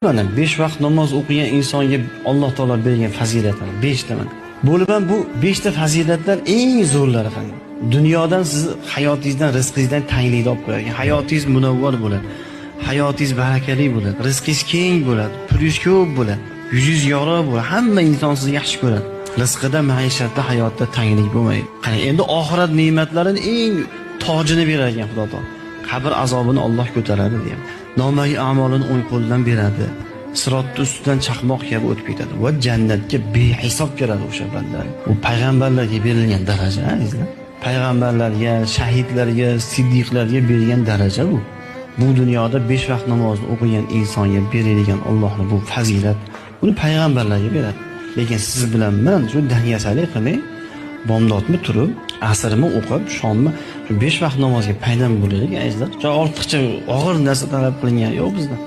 Mana 5 vaqt namoz o'qigan insonga Alloh taolo bergan fazilatlar 5 ta mana. Bo'lib ham bu 5 ta fazilatlar eng zo'rlari qani. Dunyodan sizni hayotingizdan, rizqingizdan tanglikni olib qo'yadi. Hayotingiz munavvar bo'ladi. Hayotingiz barakali bo'ladi. Rizqingiz keng bo'ladi. Pulingiz ko'p bo'ladi. Yuzingiz yorug' bo'ladi. Hamma inson sizni yaxshi ko'radi. Rizqida, maishatda, hayotda tanglik bo'lmaydi. Qani endi oxirat ne'matlarini eng tojini berar ekan Xudo taolo. Qabr azobini Alloh ko'taradi deyapti. Nomai a'molini o'ng qo'ldan beradi. Sirotni ustidan chaqmoq kabi o'tib ketadi va jannatga behisob kiradi o'sha bandalar. Bu payg'ambarlarga berilgan daraja, azizlar. Payg'ambarlarga, shahidlarga, siddiqlarga berilgan daraja bu. Bu dunyoda 5 vaqt namozni o'qigan insonga berilgan Allohning bu fazilat, buni payg'ambarlarga beradi. Lekin siz bilan men shu dangasalik qilmay, bomdodni turib, asrni o'qib, shomni shu 5 vaqt namozga paydan bo'laylik, azizlar. Ortiqcha og'ir narsa talab qilingan yo'q bizdan.